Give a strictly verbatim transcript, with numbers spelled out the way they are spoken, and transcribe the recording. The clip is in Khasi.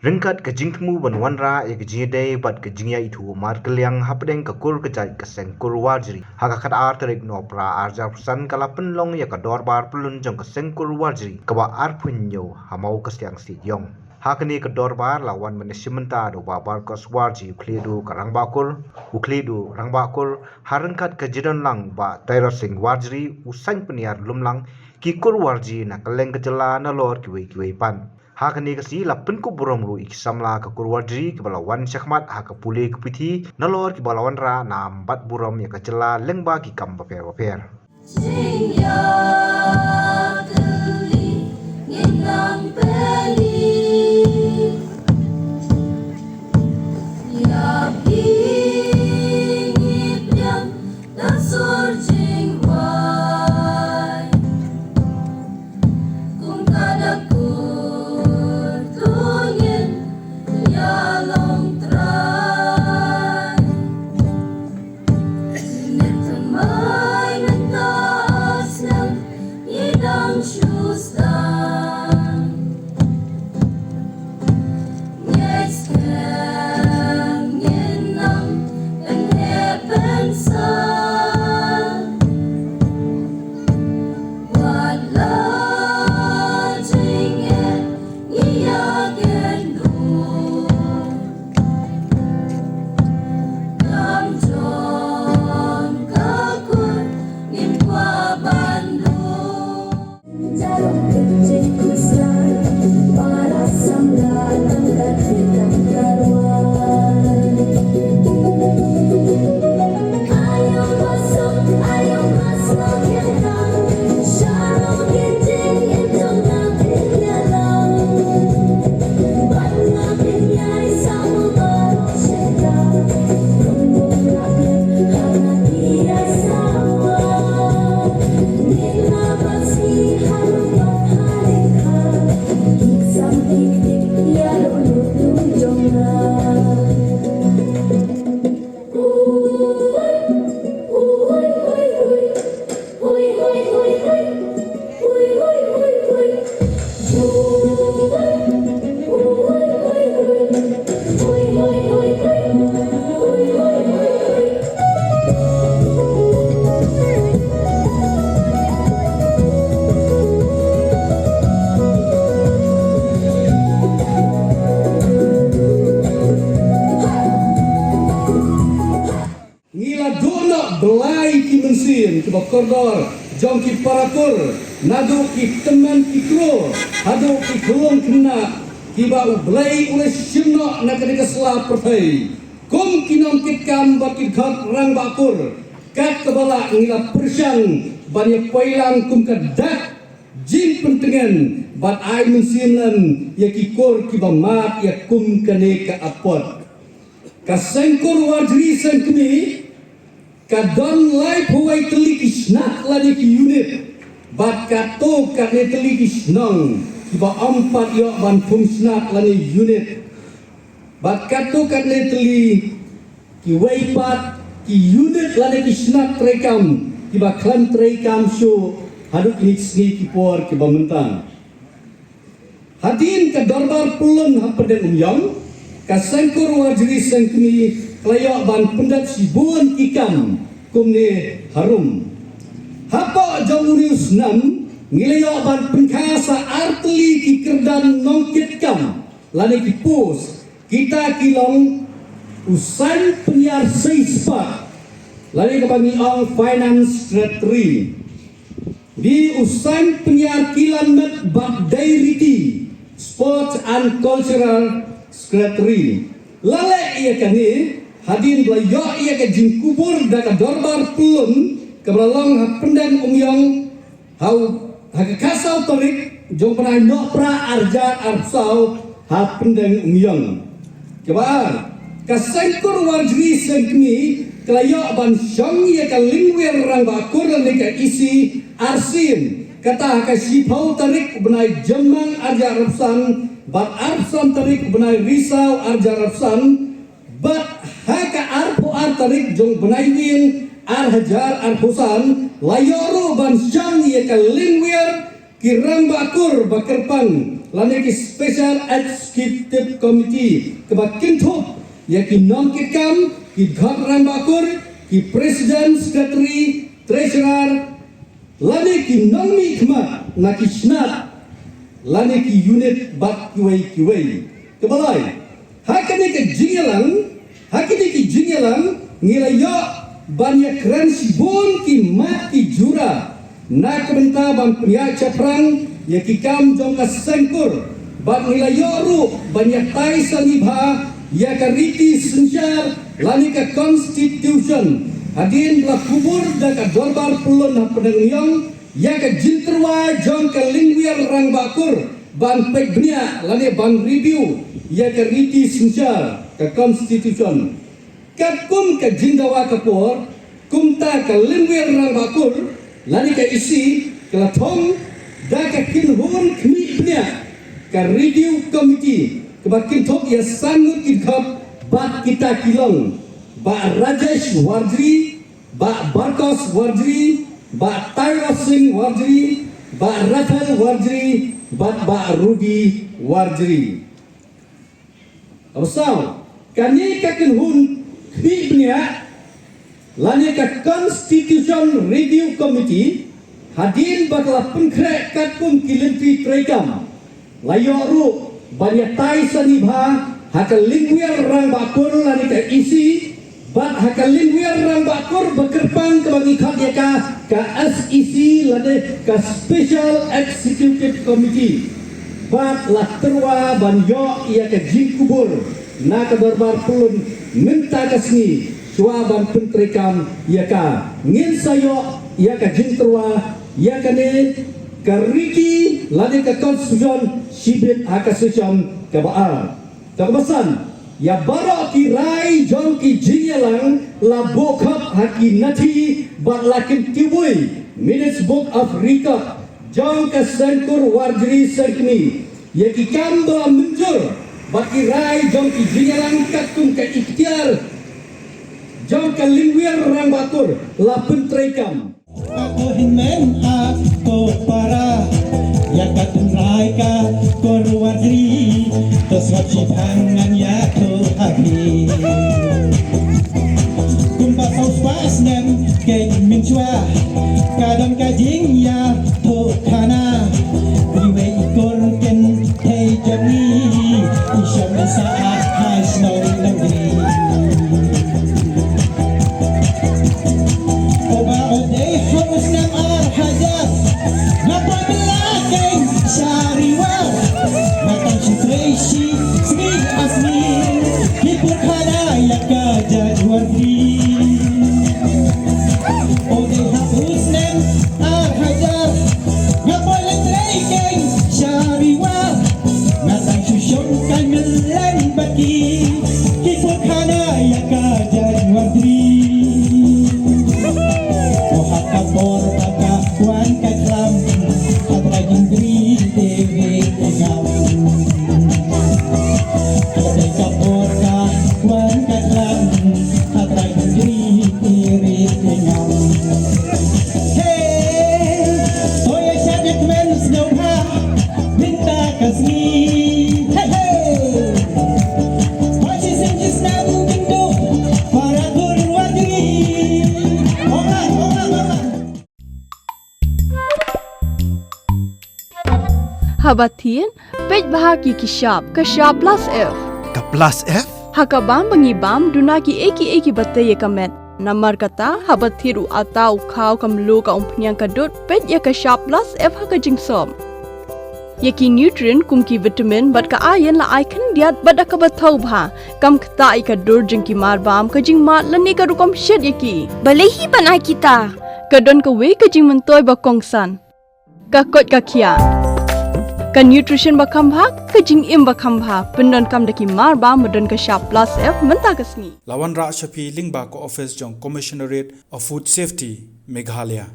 Ryngkat ka jingthmu ban wanrah ïa ka jingïadei bad ka jingïaithuh markylliang hapdeng ka kur ka jait ka seng kur Warjri, ha ka khatar tarik Nohprah arhajar arphew san ka la pynlong ïa ka dorbar pyllun jong ka seng kur Warjri kaba arphew hynñiew ha Mawkasiang Shnong. Ha kane ka dorbar la wan ban ïashim bynta da u Bah Barkos Warji, u khlieh duh ka rangbah kur, u khlieh duh rangbah kur, ha ryngkat ka jingdon lang u Bah Tairot Sing Warjri, u Saiñ Pynïar Lumlang, ki kur Warji na kylleng ka jylla nalor kiwei kiwei pat. Ha kane ka sngi la pynkup burom ruh ïa ki samla ka kur Warjri kiba la wan shakhmat ha ka pule ka puthi nalor kiba la wanrah nam bad burom ïa ka jylla lyngba ki kam bapher bapher. Ngi la duh noh blai ki mynsiem kiba kordor jong ki para kur, naduh ki tymmen ki kro haduh ki khlung khynnah, kiba U Blei u la shim noh na kane ka sla pyrthei. Kum ki nongkitkam bad ki dkhot rangbah kur, kat kaba lah ngi la pyrshang ban ïa poi lang kum ka dak jingpyntngen bad ai mynsiem lang ïa ki kur kiba mad ïa kum kane ka apot. Ka seng kur Warjri Seng Kmie ka don laiphew wei tylli ki shnat lane ki unit, bad katto katne tylli ki shnong kiba ym pat ïoh ban thung shnat lane unit. Bad katto katne tylli kiwei pat ki unit lane ki shnat treikam kiba khlem treikam shuh haduh kine ki sngi ki por kiba mynta. Hadien ka dorbar pyllun hapdeng Umïong, ka seng kur Warjri Seng Kmie ka la ïoh ban pyndep shibun ki kam kumne harum. Hapoh jong une u snem ngi la ïoh ban pynkha sa ar tylli ki kyrdan nongkitkam lane ki post, kita ki long u Saiñ Pynïar Seispah lane kaba ngi ong Finance Secretary, Bad u Saiñ Pynïar Kilan Met bad Dei Riti, Sports and Cultural Secretary. La leh ïa kane hadien ba la ïoh ïa ka jingkubur da ka dorbar pyllun kaba la long hapdeng Umïong ha u, ha ka khatsaw tarik jong u bnai Nohprah arhajar arphew saw hapdeng Umïong. Kaba ar, ka seng kur Warjri Seng Kmie ka la ïoh ban shong ïa ka lingwiar rangbah kur lane ka E C arsien, kata ha ka shiphew tarik u bnai Jymmang arhajar arphew san bad arphew san tarik u bnai Risaw arhajar arphew san, bad ha ka arphew ar tarik jong u bnai Iing arhajar arphew san la ïoh ruh ban shong ïa ka lingwiar ki rangbah kur ba kyrpang lane ki Special Executive Committee, kaba kynthup ïa ki nongkitkam, ki dkhot rangbah kur, ki President, Secretary, Treasurer, lane ki nongmihkhmat na ki shnat, lane ki unit bad kiwei kiwei. Kaba lai, ha kane ka jingïalang, ha kane ka jingïalang, ngi la ïoh ban ïakren shibun ki mat ki jura na ka bynta ban pynïaid shaphrang ïa ki kam jong ka seng kur, bad ngi la ïoh ruh ban ïatai sani bha ïa ka riti synshar lane ka constitution, hadien ba la kubur da ka dorbar pyllun ha Pdeng Miong ïa ka jingtyrwa jong ka lingwiar rangbah kur ban peit bniah lane ban review ïa ka riti synshar, ka constitution. Katkum ka jingdawa ka por, kumta ka lingwiar rangbah kur lane ka E C ka la thung da ka kynhun khmih bniah, ka review committee, kaba kynthup ïa san ngut ki dkhot bad kita ki long: Bah Rajesh Warjri, Bah Barkos Warjri, Bah Tyros Singh Warjri, Bah Rafael Warjri, bad Bah Ruby Warjri. Kaba saw, kane ka kynhun khmih bniah lane ka Constitution Review Committee, hadien ba ka la pynkhreh katkum ki lynti treikam, la ïoh ruh ban ïatai sani bha ha ka lingwiar rangbah kur lane ka E C, bad ha ka lingwiar rangbah kur ba kyrpang kaba ngi khot ïa ka, ka S E C lane ka Special Executive Committee. Bad la tyrwa ban ïoh ïa ka jingkubur na ka dorbar pyllun mynta ka sngi, shuwa ban pyntreikam ïa ka. Ngin sa ïoh ïa ka jingtyrwa ïa kane ka riti lane ka constitution shibit ha ka session kaba ar. Kaba san, ïa baroh ki rai jong ki jingïalang la buh khap ha ki nathi bad la kyntiew buh minutes book of record jong ka seng kur Warjri Sengkmie ïa ki kam ba la mynjur bad ki rai jong ki jingïalang katkum ka iktiar jong ka lingwiar rangbah kur la pyntreikam. Ka ko hynmen a ko para, ïa ka tynrai ka ko Warjri, to sngap shipang ngan ïathuh ha phi. Kumba saw spah snem keiñ mynshuwa, ka don ka jingïathuh khana, iwei i kur kynthei jong ngi, i shong i sah ha shnong Nongri. Oba o dei ha u snem ar hajar, nga poi bylla keiñ sha Ri War. Nga tang shu trei shi sngi ar sngi, ki pur khana ïa ka jait Warjri. O dei ha u snem ar hajar, nga poi leit trei keiñ sha Ri War. Nga tang shu shong kai mylleng bad ki, ki pur khana ïa ka jait Warjri. O ha ka por ba ka wan ka klam, ha ka jingri te re te ngam. Ka dei ka por ka wan ka klam, ha ka jingri te re te ngam. Hey, to ïa shad ïa kmen sngewbha mynta ka sngi. Hey, hey. Ba shi sien shi snem kynduh para kur Warjri. Ong ah, ong ah, ong ah. Haba thied, peit bha ki ki shap, ka shap plus F. Ka plus F? Ha ka bam ba ngi bam, duna kiei kiei kiba tei ïa ka met. Namar kata, haba thied u atta, u khaw, ka mluh, ka umphniang, ka dud, peit ïa ka shap plus F ha ka jingsop. Ïa ki nutrient kum ki vitamin bad ka iron la ai khyndiat bad da kaba thaw bha, kam ktah ïa ka dur jong ki mar bam, ka jingmad lane ka rukom shet ïa ki. Balei hi ban ai kita? Ka don kawei ka jingmyntoi ba kongsan. Ka koit ka khiah. Ka nutrition ba kham bha, ka jingim ba kham bha, pyndonkam da ki mar bam ba don ka shap plus F mynta ka sngi. La wanrah sha phi lyngba ka office jong Commissionerate of Food Safety, Meghalaya.